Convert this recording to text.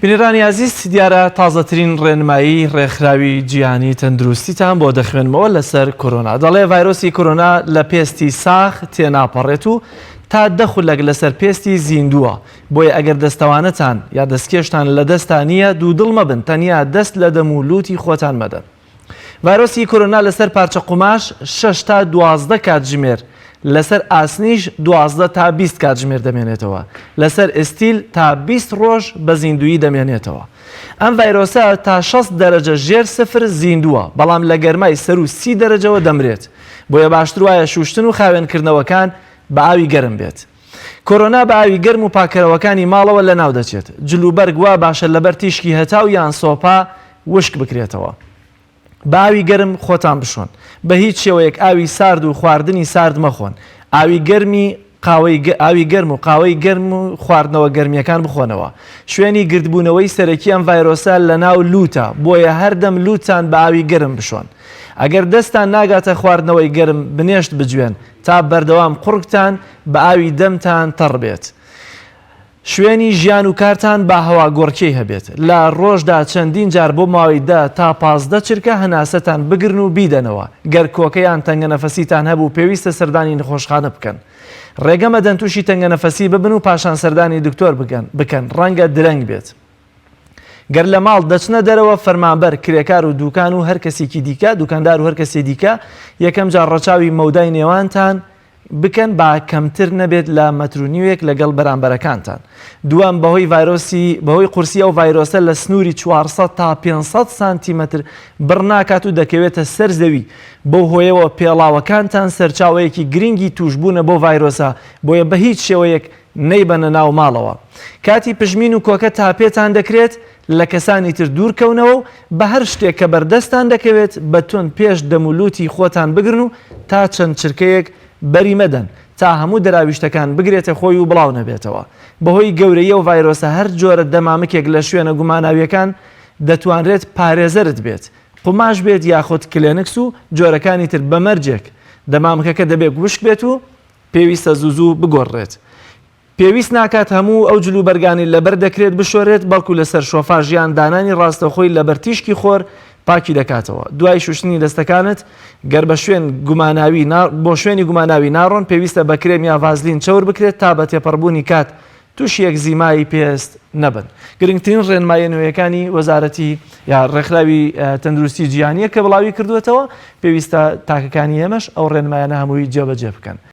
بینەرانی ئازیز دیارە تازەترین ڕێنمایی ڕێکخراوی جیهانی تەندروستیتان بۆ دەخوێنمەوە لەسەر کۆرۆنا دەڵێ ڤایرۆسی کۆرۆنا لە پێستی ساغ تێناپەڕێت و تا دە خولەک لەسەر پێستی زیندووە بۆیە ئەگەر دەستەوانەتان یا دەستکێشتان لە دەستا نییە دوودڵ مەبن تەنیا دەست لە دەم و لوتی خۆتان مەدەن. ڤایرۆسی کۆرۆنا لەسەر پارچە قوماش 6 تا 12 کاتژمێر، لەسەر ئاسنیش 12 تا 20 کاتژمێر دەمێنێتەوە، لەسەر ئستیل تا 20 ڕۆژ بە زیندوویی دەمێنێتەوە. ئەم ڤایرۆسە تا 60 دەرەجە ژێر سفر زیندووە، بەڵام لە گەرمای سەروو 30 دەرەجەوە دەمرێت. بۆیە باشتر وایە شووشتن و خاوێنکردنەوەکان بە ئاوی گەرم بێت. کۆرۆنا بە ئاوی گەرم و پاککەرەوەکانی ماڵەوە لەناو دەچێت. جلوبەرگ وا باشە لەبەر تیشکی هەتاو یان سۆپا وشک بکرێتەوە. بە ئاوی گەرم خۆتان بشۆن. بە هیچ شێوەیەک ئاوی سارد و خواردنی سارد مەخۆن. ئاوی گەرمی قاوەی ئاوی گەرم و قاوەی گەرم و خواردنەوە گەرمییەکان بخۆنەوە. شوێنی گردبوونەوەی سەرەکی ئەم ڤایرۆسە لەناو لووتە، بۆیە هەردەم لووتتان بە ئاوی گەرم بشۆن. ئەگەر دەستتان ناگاتە خواردنەوەی گەرم بنێشت بجوێن. تا بەردەوام قوڕگتان بە ئاوی دەمتان تەڕ بێت. شوێنی ژیان و کارتان با هەواگۆڕکێی هەبێت. لە ڕۆژدا چەندین جار بۆ ماوەی دە تا 15 چرکە هەناسەتان بگرن و بیدەنەوە. گەر کۆکە یان تەنگەنەفەسیتان هەبوو پێویستە سەردانی نەخۆشخانە بکەن. ڕێگە مەدەن تووشی تەنگەنەفەسی ببن و پاشان سەردانی دکتۆر بکەن، ڕەنگە درەنگ بێت. گەر لە ماڵ دەچنە دەرەوە فەرمانبەر، کرێکار و دوکان و هەر کەسێکی دیکە، دوکاندار و هەر کەسی دیکە، یەکەم جار ڕەچاوی مەودای نێوانتان بکەن با کەمتر نەبێت لە مەتر و نیوێک لەگەڵ بەرامبەرەکانتان. دووەم، بەهۆی ڤایرۆسی بەهۆی قورسی ئەو ڤایرۆسە لە سنووری 400 تا 500 سانتیمەتر بڕ ناکات و دەکەوێتە سەر زەوی، بەو هۆیەوە پێڵاوەکانتان سەرچاوەیەکی گرنگی تووشبوونە بەو ڤایرۆسە، بۆیە بە هیچ شێوەیەک نەیبەنە ناو ماڵەوە. کاتی پژمین و کۆکە تا پێتان دەکرێت لە کەسانی تر دوور کەونەوە و بە هەر شتێک کە بەردەستتان دەکەوێت بە توند پێش دەم و لوتی خۆتان بگرن و تا چەند چرکەیەک بەری مەدەن تا هەموو دەراویشتەکان بگرێتە خۆی و بڵاو نەبێتەوە. بەهۆی گەورەیی ئەو ڤایرۆسە هەر جۆرە دەمامکێک لە شوێنە گوماناویەکان دەتوانرێت پارێزەرت بێت قوماش بێت یاخود کلێنکس و جۆرەکانی تر بە مەرجێک دەمامکەکە دەبێت وشک بێت و پێویستە زوو زوو بگۆڕرێت. پێویست ناکات هەموو ئەو جلوبەرگانەی لەبەر دەکرێت بشۆرێت، بەڵکو لەسەر شۆفاژ یان دانانی ڕاستەوخۆی لەبەر تیشکی خۆر پاکی دەکاتەوە. دوای شوشتنی دەستەکانت، گەر بە شوێن گوماناوی بۆ شوێنی گوماناوی ناڕۆن، پێویستە بە کرێم یا ڤازلین چەور بکرێت تا بە تێپەڕبوونی کات تووشی ئەکزیمای پێست نەبن. گرنگترین ڕێنماییە نوێیەکانی وەزارەتی یا ڕێکخراوی تەندروستی جیهانییە کە بڵاوی کردووەتەوە، پێویستە تاکەکانی ئێمەش ئەو ڕێنمایانە هەمووی جێبەجێ بکەن.